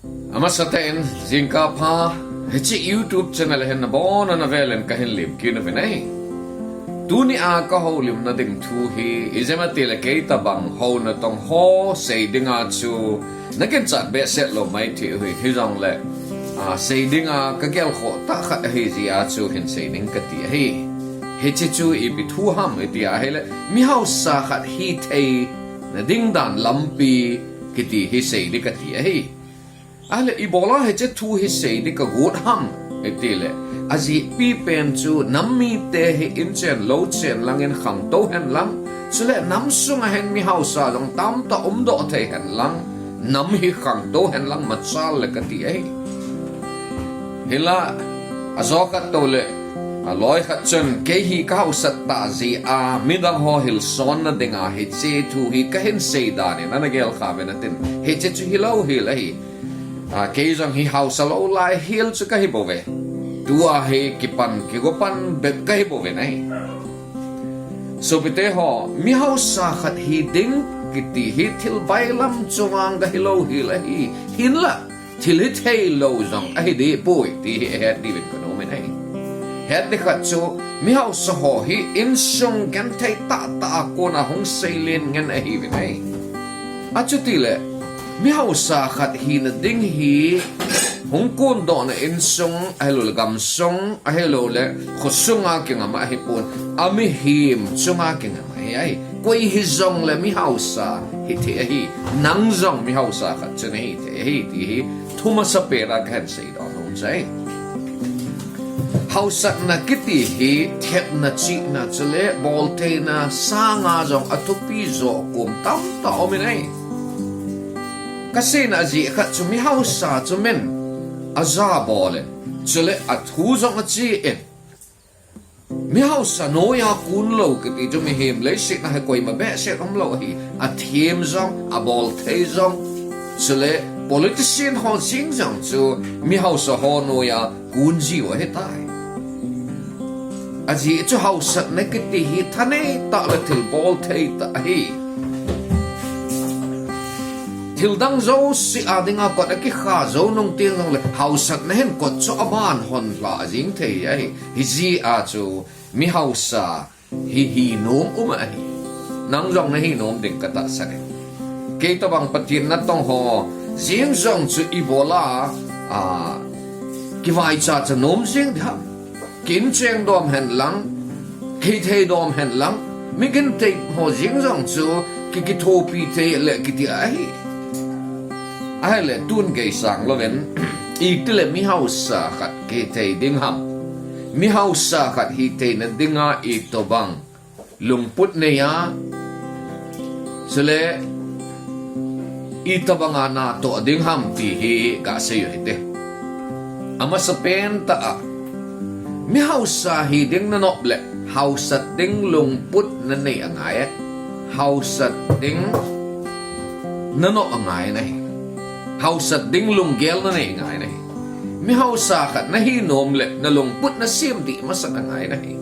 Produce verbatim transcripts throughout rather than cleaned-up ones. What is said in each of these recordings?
Amasatah in, jingkah pha, hiche YouTube channel hin nabon'a navel in kahin lemkit nauvin ahi. Tunia kahoulimna ding thu hi, ijemtia le kei tabang hou natong ho sei dinga chu, nakinchat behseh lou maithei uvin hijongle, a, sei dinga kagelkhoh tah khat ahijeh a chu hinsei ding kati ahi. Hiche chu ipi thu ham iti ahile, mihausa khat hithei nading dan lampi kiti hi sei ding kati ahi. Ahile ibola hiche thu hi sei ding kagot ham itile, ajehpipen chu nam mite hi inchen louchen langin khangtou henlang, chule nam sunga hin mihausa jong tamtah umdoh thei henlang, nam hi khangtou henlang machal le kati ahi. Hinla, ajo khat toule, aloi khat chun, kei hi kahausat tah jeh a, midang ho hilsonna dinga hiche thu hi kahin sei dan in, ana gelkha uvin atin. Hiche chu hilou hel ahi. A, kei jong hi hausa lou lai hel chu kahi bouve. Tua hi kipan, kigopan bep kahi bouve ahi. Sopite ho, mihausa khat hiding kiti hi thil bailam chu vang kahi lou hel ahi. Hinla, thil hithei lou jong ahi dehpoi ti hi ahet diuvin kanom in ahi. Het ding khat chu, mihausa ho hi insung genthei tahtah a kona hung seilen ngen ahiuvin ahi. Achutile, mihausa khat hina ding hi hung kondohna insung, ahiloule gamsung, ahiloule khosunga kingam ahipon, amihem chunga kingam ahi. Koi hijongle mihausa hithei ahi, nang jong mihausa khat chu nahithei ahi ti hi thumasapen a kahin seidoh nom chu ahi. Hausatna kiti hi thepna chihna chule boltheina sanga jong athupi joh kom tamtah aumin ahi. Kaseina ajeh khat chu mihausa chu min aja bol in, chule athu jong achen, mihausa noiya kon lou kiti chu mihem leiset a hi koima behseh umlou ahi. Athem jong, abolthei jong, chule politician ho jeng jong chu mihausa ho noiya kon jiu ahitai. Ajeh chu hausatna kiti hi thaneitah le thilbolthei tah ahi. Thildang jouse a dinga kot akikha jou nung teng jongle hausatna hin kot chu aban honlha jeng thei ahi. Hijeh a chu mihausa hi hinom um ahi. Nang jong nahinom ding katahsan e. Kei tobang Pathen natong ho jeng jong chu ibola, a, kivaichacha nom jeng ding ham, ki-incheng dom henlang, hithei dom henlang, mi genthei ho jeng jong chu ki, kithopi thei le kiti ahi. Ahile tun geisang louvin, itile mihausa khat kithei ding ham, mihausa khat hitheina dinga itobang lungput neiya, chule itobanga natoh ding ham ti hi gasei u hite. Amasapen tah a, mihausa hiding nanop le hausat ding lungput nanei angai e. Hausat ding nanop angai ahi. Hausat ding lunggel nanei angai ahi. Mihausa khat nahinom le nalungput nasem dih masat angai ahi.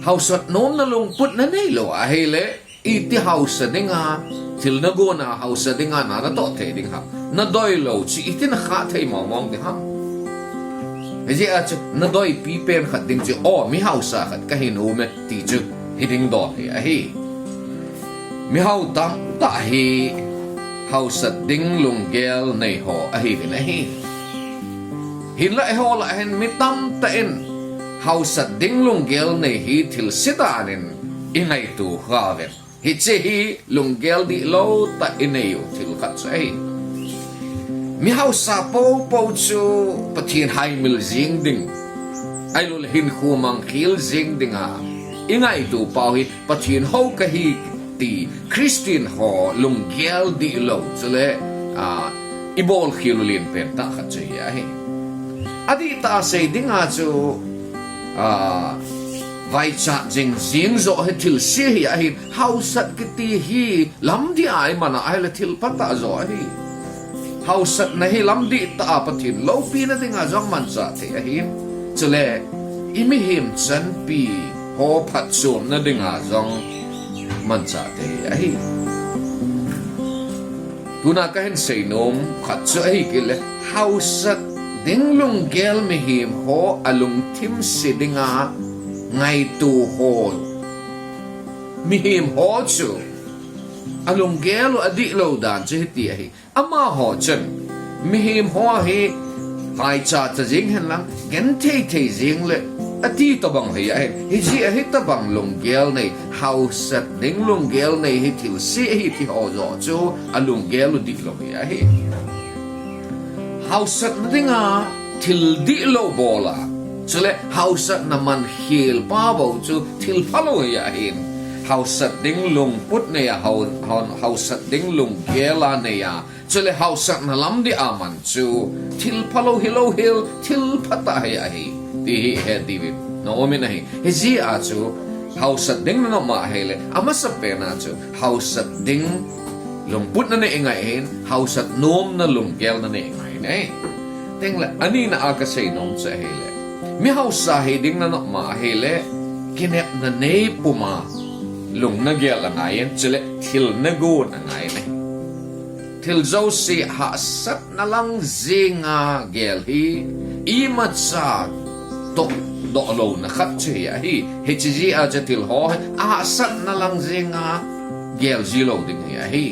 Hausat nom nalungput naneilou ahile, iti hausa dinga, thil nagona hausa dinga na, natoh thei ding ham. Nadoilou chu iti nakhah thei mongmong ding ham. Hijeh a chu nadoipi pen khat ding chu, o, mihausa khat kahinome ti chu hiding dol hi ahi. Mihao tamtah hi hausat ding lunggel neiho ahiuvin ahi. Hinla eiho lah hin mi tamtah in hausat ding lunggel nei hi thilse dan in ingaito khauvin. Hiche hi lunggel dihlou tah ineiu thil khat chu ahi. Mihausa poupou chu Pathen haimil jeng ding, ahiloule hinkho mangkhel jeng dinga ingaito pau hi Pathen hou kahi ti Christian ho lunggel dihlou chule, a, ibolkhel u lenpen tah khat chu hi ahi. Adihtah a sei dinga chu, a, vaichat jing jing joh hi thilse hi ahin, hausat kiti hi lamdih a iman a ahile thil phatah joh ahi. Hausatna hi lamdih tah a Pathen loupina dinga jong manchah thei ahin, chule imihem chanpi ho phatchomna dinga jong manchah thei ahi. Tuna kahin seinom khat chu ahi kit le, hausat ding lunggel mihem ho alungthim se dinga ngaito ho. Mihem ho chu alunggel u adihlou dan chu hiti ahi. Amaho chun mihem ho hi vaicha cha jing henlang, genthei thei jing le ati tobang hi ahi. Hiche ahi tobang lunggel nei, hausat ding lunggel nei hi thilse ahi ti ho joh chu alunggel u dihlou hi ahi. Hausatna dinga thil dihlou bol a, chule hausatna man khel pa bou chu thil phalou hi ahin. Hausat ding lungput nei a, hau-, hau-, hausat ding lunggel a nei a, chule hausatna lam dia man chu thil phalou hilou hel, thil phatah hi ahi, ti hi he diuvin nom in ahi. Hijeh a chu hausat ding nanop ma ahile, amasapen a chu hausat ding lungput nanei ngai ahin, hausat nomna lunggel nanei ngai ahi. Tengle anina a kaseinom chu ahile, mi hausa hiding nanop ma ahile, kinepna nei puma lung nagel angaiyin, chule thil nagon angaiyin ahi. Thil jouse hahsatna lang jenga gel hi imacha tohdoh louna khat chu hi ahi. Hiche jeh a chu thil ho hi ahahsatna lang jenga gel jilou ding hi ahi.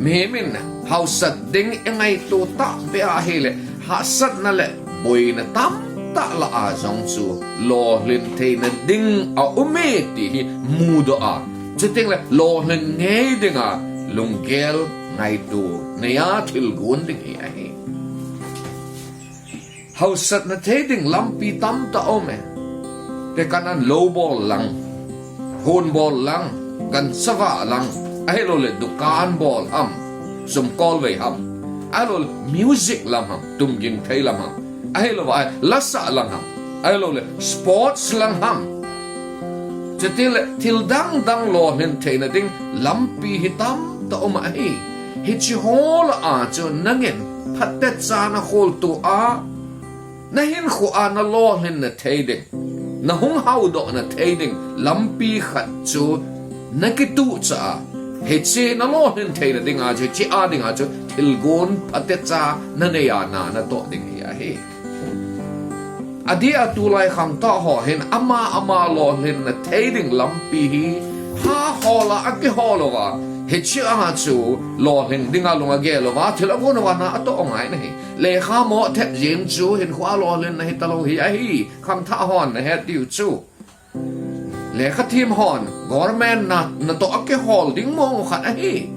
Mihem in hausat ding ingaito tahbeh ahile, hahsatna le boina tamtah lah a jong chu lolhin theina ding aume ti hi mudoh a, chutengle lolhin ngei dinga lunggel ngaito neiya thilgon ding hi ahi. Hausatna thei ding lampi tamtah aume. Tekahnan lou bol lang, hon bol lang, gancha vah lang, ahiloule dukan bol ham, sumkolvei ham, ahiloule music lam ham, tumging thei lam ham, ahilouva lasa lang ham, ahiloule sports lang ham. Chutengle thil dang dang lolhin theina ding lampi hi tamtah um ahi. Hiche ho lah a chu nangin phatecha nakholtoh a, nahinkhoa nalolhinna thei ding, nahung haodohna thei ding lampi khat chu nakituhchah a, hiche nalolhin theina dinga chu, hiche a dinga chu thilgon phatecha nanei a na natoh ding hi ahi. Adeh a tulai khangthah ho hin ama ama lolhinna thei ding lampi hi hahol a akihol uva, hiche a chu lolhin dinga lung agel uva, thil agon uva na atoh ngai ahi. Lekha mo thep jeng chu hinkhoa lolhinna hitalou hi ahi, khangthah hon nahet diu chu. Lekha them hon government na, natoh akihol ding mong khat ahi.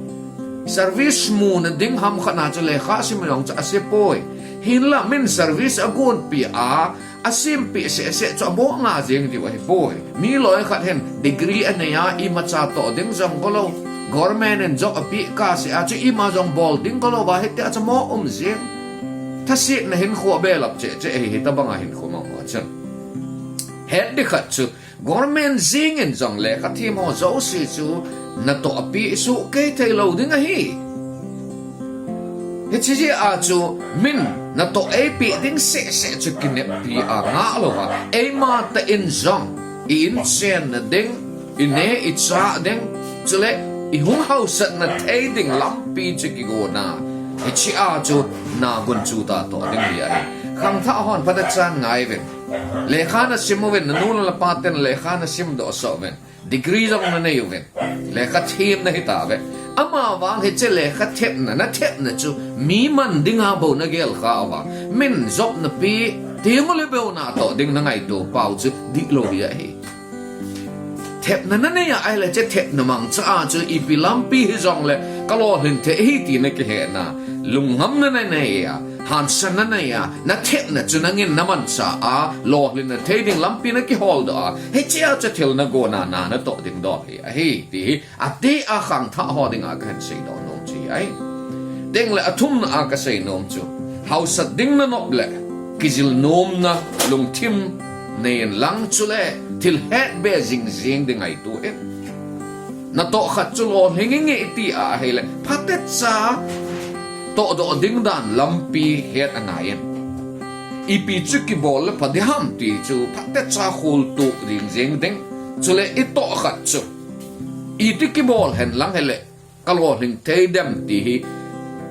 Service muna ding ham khat na chu lekha sim jong chu asepoi. Hinla min service agonpeh a, asempeh sehseh chu aboh nga jeng diu ahipoi. Mi loi khat hin degree anei a, imacha toh ding jong golou, government in job apeh kaseh a chu ima jong bol ding golouva hitia chu mo um jeng. Thasetna hinkho abelap cheh cheh ahi, hitobanga hinkho mang ho chun. Het ding khat chu, government jengin jong lekha them ho jouse chu natoh apeh sohkei theilou ding ahi. Hiche jeh a chu min natoh eipeh ding sehseh chu kineppi a ngah louva, eima tah in jong i-inchenna ding, ineh ichah ding, chule ihung hausatna thei ding lampi chu kigona, hiche a chu na gunchu tah toh ding hi ahi. Khangthah hon phatechan ngaiyuvin. Lekha nasim uvin, nanu le napaten lekha nasimdoh soh uvin. Degree jong nanei uvin. Lekha them nahitauve. Amavang hiche lekha thepna, nathepna chu mi man dinga bou nagel khauva, min jop napeh, tengule beuna toh ding nangaito pau chu dihlou hi ahi. Thepna nanei a ahile hiche thepna mangcha a chu ipi lampi hijongle kalolhin thei ahi ti nakihetna, lunghamna nanei a, hansanna nanei a, nathepna chu nangin namanchah a, lolhinna thei ding lampi nakiholdoh a, hiche a chu thil nagona na natoh ding dol hi ahi, ti hi adeh a khangthah ho dinga kahin seidoh nom chu hi ahi. Tengle athumna a kaseinom chu, hausat ding nanop le kijilnomna lungthim neiyin lang, chule thil hetbe jingjing ding ngaito in. Natoh khat chu lolhing inge iti a ahile, phatecha tohdoh ding dan lampi het angaiyin. Ipi chu kibol le pha diham ti chu phatecha kholtoh jingjing ding. Chule itoh khat chu, iti kibol henlang hile kalolhing thei dem ti hi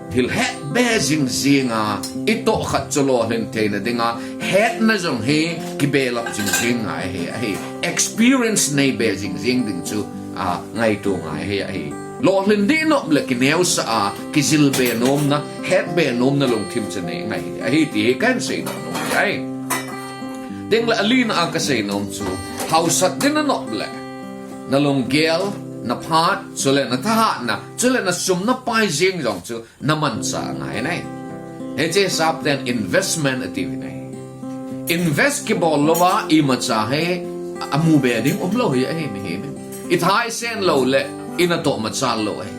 Thil het be jing jing a, i toh khat chu lolhin theina dinga, hetna jong hi kibelap jing jing ngai hi, ahi. Experience nei be jing jing ding chu, a, ngaito ngai hi, ahi. Lolhin ding nop le kineosah a, kijil be nomna, het be nomna lungthim chu nei ngai hi, ahi ti hi kan sei nom nom hi, ahi. Ding le alina a ka sei nom chu, hausat ding na nop le, na lunggel, na phat, chule na thahatna, chule na sum na pai jing jong chu, na manchah ngai nai. Hiche sap ten investment ati u nai. Invest kibol louva imacha hi amu be ding um lou hi ahi mihem. I tha i sen lou le i natoh machal lou ahi.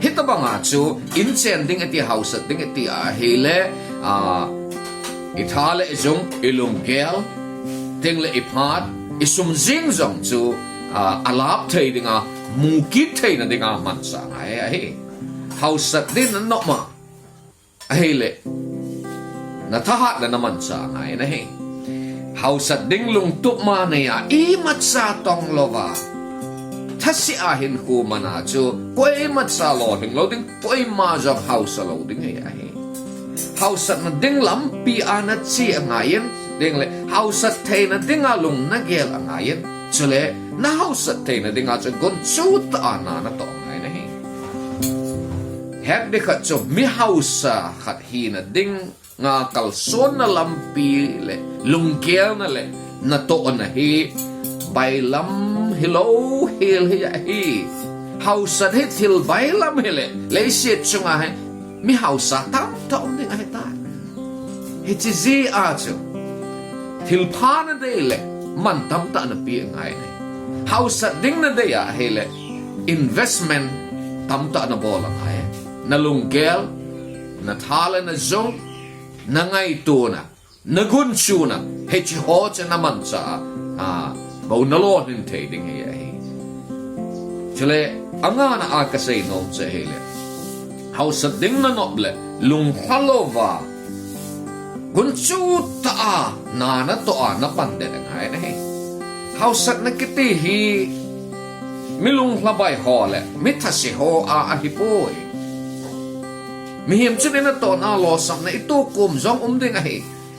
Hitabanga chu in chen ding ati, hausat ding ati ahile, a, i tha le i jung, i lunggel, ding le i phat, i sum jing jong chu, a, alap thei dinga, mu kit theina dinga manchah ngai ahi. Hausat ding na nop ma. Ahile, na thahat le na manchah ngai nahi. Hausat ding lungtup ma nei a, imacha tong louva, thase a hinkho man a chu, koimacha lolhing lou ding, koima jong hausa lou ding hi ahi. Hausatna ding lampi a na che angai in, ding le, hausat theina dinga lung na gel angai in, chule, na hausat theina dinga chu gunchu tah a na natoh angai nahi. Het ding khat chu mi hausa khat hina dinga kalsonna lampi le lunggelna le natohna hi bailam hilou hel hi ahi. Hausat hi thil bailam hile, leiset chunga hi mi hausa tamtah um ding ahitai. Hiche jeh a chu thil pha na dei le man tamtah na pe angai nai. Hausat ding na dei ahile investment tamtah na bol angai. Na lunggel, na tha le na jung, na ngaitona, na gunchuna, hiche ho chu na manchah a, a, bou na lolhin thei ding hi ahi. Chule, angana a ka sei nom chu ahile, hausat ding na nop le, lunglha louva, gunchu tah a na natoh a na pan det angai nahi. Hausatna kiti hi mi lunglha bai ho le mi thase ho a ahipoi. Mihem chun i natohna losapna i tukom jong um ding ahi.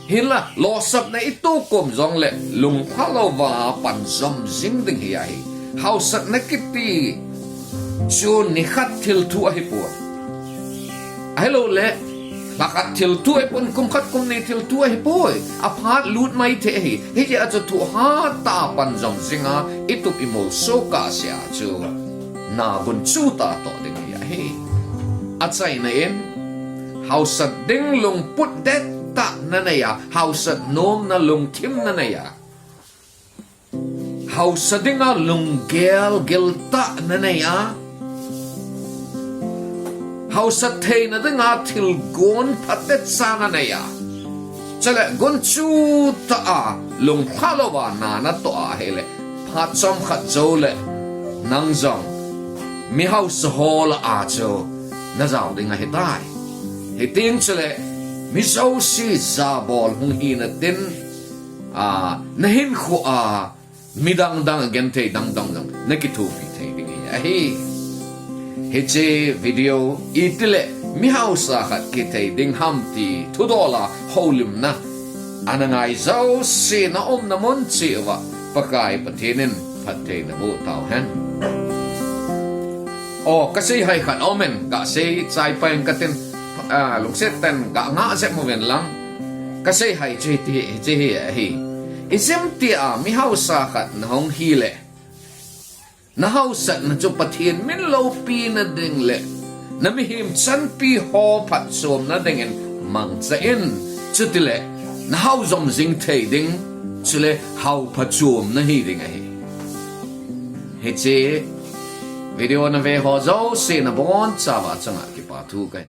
Hinla losapna i tukom jongle lunglha louva pan jom jing ding hi ahi. Hausatna kiti chu nikhat thil thu ahipoi. Ahilouleh, lhakhat thil thu ahipon, kum khat kum ni thil thu ahipoi. Aphat lut mai thei ahi. Hijeh a chu thu hatah a pan jom jinga, i tup i mol soh kah sea chu na gunchu tah a toh ding hi ahi. Achaina in, hausat ding lungput det tah na nei a, hausat nomna lungthim na nei a, hausa dinga lunggel gel tah na nei a, hausa theina dinga thilgon phatecha na nei a, chule gunchu tah a lunglha louva na natoh ahile, phat chomkhat joule nang jong mi hausa ho lah a chu na jao ding ahitai. Hiteng chule mi jouse jabol hung hina tin, a, na hinkho a midang dang, agenthei dang dang jong na kithopi thei ding hi ahi. Hiche video itile mi hausa khat kithei ding ham ti thudol a houlimna ana ngai jouse na umna mun cheh uva Pakai Pathen in phattheina boh tauhen. O, ka seihai khat aumin, ka sei chai paiyin katin, a, lungset tah in ka ngah jep uvin lang. Ka seihai chu hiti, hiche hi ahi. Ijemtia mi hausa khat na hung hile, na hausatna chu Pathen min loupina ding le na mihem chanpi ho phatchomna dingin mangcha in, chutile na hao jom jing thei ding, chule hao phachom na hi ding ahi. Hiche video na ve ho jouse na bonchauva chunga kipa thu kahin